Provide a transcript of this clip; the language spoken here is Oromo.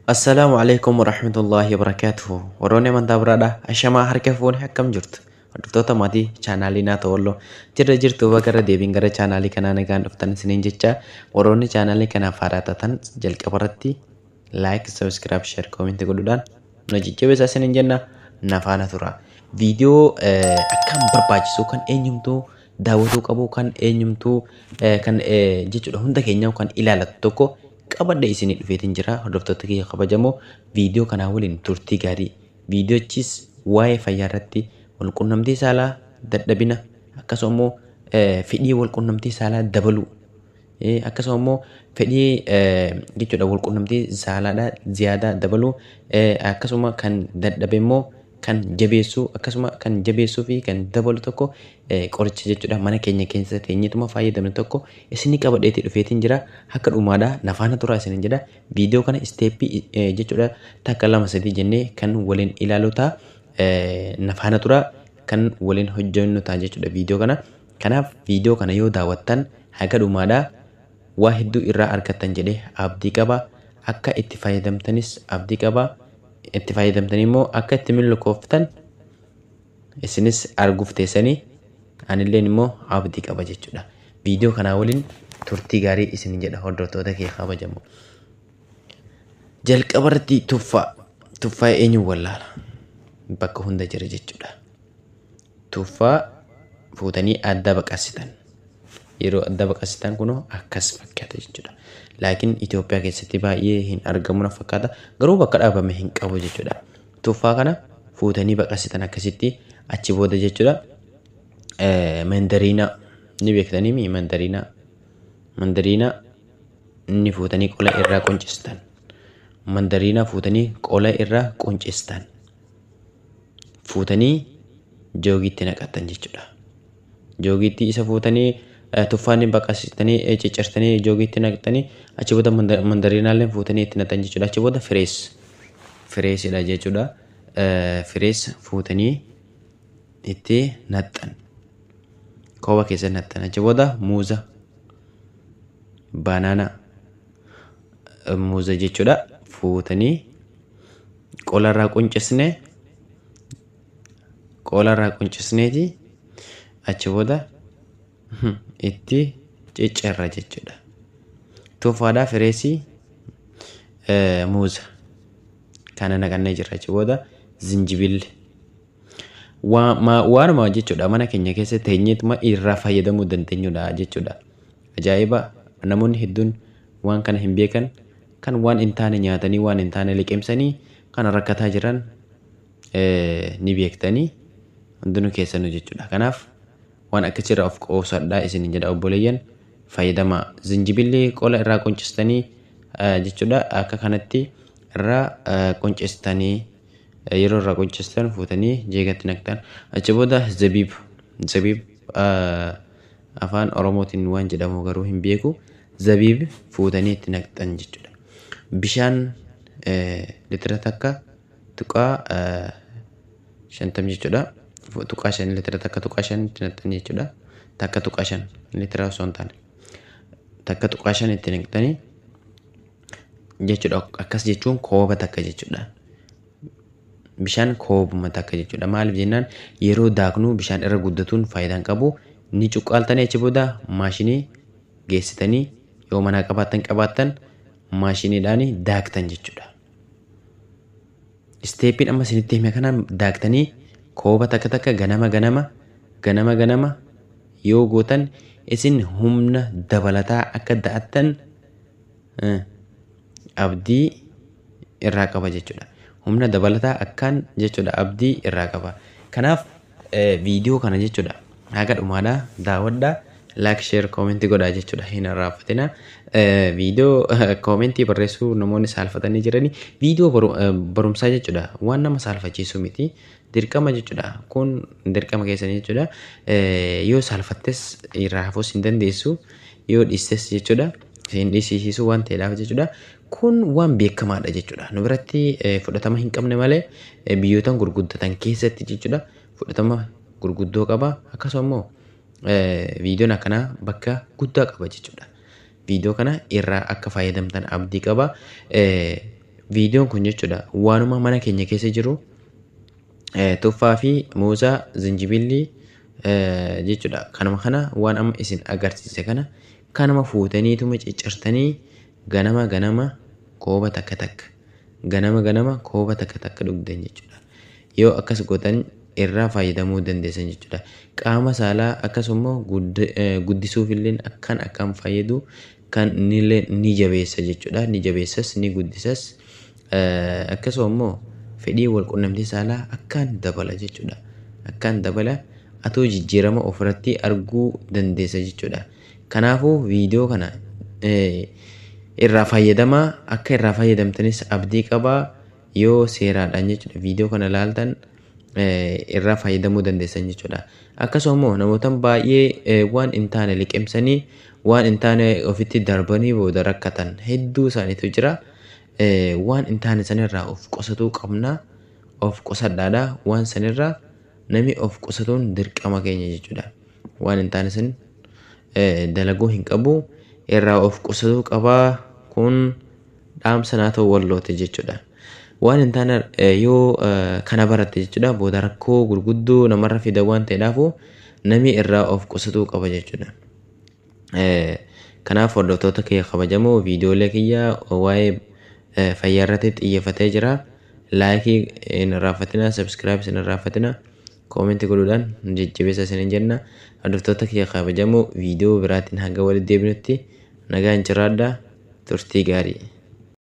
Assalaamu alaikum warahmatullaahi wabarakaatuhu. Warroonni amantaa biraadha. Ashamaa, harka fuune, akkam jirtu? Hordoftoota maatii chaanaalii Naata Walloo, jirra jirtu? Baga irra deebiin gara chaanaalii kanaa nagaan dhuftan isiniin jecha. Warroonni chaanaalii kanaaf haaraa taatan jalqaba irratti like, subscribe, share, comment godhuudhaan nu jajjabeessaa isiniin jenna. Na faana tura. Viidiyoo akkaan barbaachisu, kan eenyumtuu daawwatuu qabu, kan eenyumtuu kan jechuudha hunda keenyaa kan ilaalatu tokko qabadhe isinii dhufeetiin jira. Hordoftoota kiyya kabajamoo, viidiyoo kanaa waliin turtii gaarii. Viidiyochis waa'ee fayyaa irratti, walqunnamtii saalaa dadhabina, akkasuma immoo fedhii walqunnamtii saalaa dabaluu, akkasuma immoo fedhii jechuudha walqunnamtii saalaadhaa ziyaadaa dabaluu, akkasuma kan dadhabe immoo kan jabeessuu, akkasuma kan jabeessuu fi kan dabalu tokko, qoricha jechuudha mana keenya keessa teenyeetuma fayyadamne tokko isinii qabadheetii dhufeetiin jira. Akka dhumaadhaa na faana turaa isinin jedha. Viidiyoo kana step jechuudha takka, lama, sadii jennee kan waliin ilaalu ta'a. Na faana turaa, kan waliin hojjennu ta'a jechuudha viidiyoo kana. Kanaaf viidiyoo kana yoo daawwattan haga dhumaadhaa waa hedduu irraa argattan jedhee abdii qaba. Akka itti fayyadamtanis abdii qaba. Itti fayyadamtanii immoo akka itti milkooftan isinis arguuf teessanii, anilleen immoo abdii qaba jechuudha. Viidiyoo kanaa waliin turtii gaarii isin jedha, hordoftoota kee kabajamoo. Jalqaba irratti tuffaa. Tuffaa eenyu wallaala? Bakka hunda jira jechuudha. Tuffaa fuutanii adda baqasitan. Yeroo adda baqasitan kunoo akkas fakkaata jechuudha. Laakiin Itoophiyaa keessatti baay'ee hin argamu na fakkaata. Garuu bakka dhaabame hin qabu jechuudha. Tuffaa kana fuutanii baqasitan akkasitti. Achi booda jechuudha mandariinaa ni beektanii mi? Mandariinaa, mandariinaa ni fuutanii qola irraa quncistan. Mandariinaa fuutanii qola irraa quncistan. Fuutanii joogiitti naqattan jechuudha. Joogiitti isa fuutanii, tuffaan baqasitanii ciccirtanii joogiitti naqxanii, achi booda mandariinaallee fuutanii itti naqxan jechuudha. Achi booda fresh freshidha jechuudha. Fresh fuutanii itti naqxan. Kooba keessa naqxan. Achi booda muuza, banana, muuza jechuudha. Fuutanii qolarraa quncisnee, qolarraa quncisneeti achi booda itti ciccirra jechuudha. Tuffaadhaa, fresh, muuza kana naqannee jirra. Achi booda zinjibilli. Waanuma jechuudha mana keenya keessa teenyeetuma irraa fayyadamuu dandeenyudha jechuudha. Ajaa'iba! Namoonni hedduun waan kana hin beekan, kan waan hin taane nyaatanii, waan hin taane liqimsanii kan rakkataa jiran ni beektanii hundinuu keessanuu jechuudha. Kanaaf waan akkasirraa of qoosadhaa isin jedha, obboleeyyan, fayyadamaa. Zinjibilli qola irraa quncistanii jechuudha, akka kanatti irraa quncistanii, yeroo irraa quncistan fuutanii jeegatti naqxan. Achi booda zabiib. Zabiib afaan Oromootiin waan jedhamu garuu hin beeku. Zabiib fuutanii itti naqxan jechuudha. Bishaan litira 1.50 jechuudha. Tuqaa 5, litira 1.5 itti naqxan jechuudha. 1.5 litira osoo hin taane. 1.5 itti naqxanii jechuudha. Akkas jechuun kooba takka jechuudha. Bishaan koobuma takka jechuudha. Maaliif jennaan, yeroo daaknu bishaan irra guddatuun faayidaa hin qabu. Ni cuqqaaltanii, achi booda maashinii geessitanii, yoo manaa qabaattan maashiniidhaan daaktan jechuudha. Stepiin amma isinitti hime kanaan daaktanii kooba takka takka ganama ganama, ganama ganama yoo gootan, isin humna dabalataa akka da'attan abdii irraa qaba jechuudha. Humna dabalataa akkaan jechuudha abdii irraa qaba. Kanaaf viidiyoo kana jechuudha haga dhumaadhaa daawwadhaa, like, share, comment godhaa jechuudha, hin irraanfatina. Viidiyoo comment barreessuu namoonni saalfatanii jiranii, viidiyoo barumsaa jechuudha waan nama saalfachiisu miti. Dirqama jechuudha, kun dirqama keessanii jechuudha. Yoo saalfattes irraa hafuus hin dandeessu, yoo dhiistes jechuudha hin dhiisisiisu waan ta'eedhaaf jechuudha. Kun waan beekamaadha jechuudha. Nu biratti fudhatama hin qabne malee biyyootaan gurguddatan keessatti jechuudha fudhatama gurguddoo qaba. Akkasuma immoo viidiyoon akkanaa bakka guddaa qaba jechuudha. Viidiyoo kana irraa akka fayyadamtan abdii qaba. Viidiyoon kun jechuudha waanuma mana keenya keessa jiru tuffaa fi muuza, zinjibillii jechuudha. Kanuma kana waan amma isin agarsiise kana kanuma fuutaniituma ciccirtanii ganama ganama kooba takka takka ganama ganama kooba takka takka dhugdan jechuudha. Yoo akkas gootan irraa fayyadamuu dandeessan jechuudha. Qaama saalaa akkasuma guddisuuf illee akkaan akkaan fayyadu kan illee ni jabeessa jechuudha. Ni jabeessas ni guddisas, akkasuma immoo fedhii wal qunnamtii saalaa akkaan dabala jechuudha. Akkaan dabala, atuu jijjiirama ofirratti arguu dandeessa jechuudha. Kanaafuu viidiyoo kana irraa fayyadamaa, akka irraa fayyadamtanis abdii qabaa. Yoo seeraadhaan jechuudha viidiyoo kana ilaaltan irraa fayyadamuu dandeessan jechuudha. Akkasuma immoo namoota baay'ee waan hin taane liqimsanii, waan hin taane ofitti darbanii booda rakkatan hedduu isaaniitu jira. Waan hin taane sanirraa of qusatuu qabna. Of qusadhaadha. Waan sanirraa namni of qusatuun dirqama keenya jechuudha. Waan hin taane san dalaguu hin qabu. Irraa of qusatuu qabaa, kun dhaamsa naa ta'u walloote jechuudha. Waan hin taane yoo kana baratte jechuudha booda rakkoo gurguddoo namarra fida waan ta'eedhaafu namni irraa of qusatuu qaba jechuudha. Kanaaf hordoftoota kiyya kabajamoo, viidiyoolee kiyya waa'ee fayyaa irratti xiyyeeffatee jira. Like hin irraanfatina, subscribe hin irraanfatina, comment godhuudhaan jajjabeessa isiniin jenna. Hordoftoota kiyya kabajamoo, viidiyoo biraatiin hanga walitti deebinutti nagaan jiraadhaa, turtii gaarii.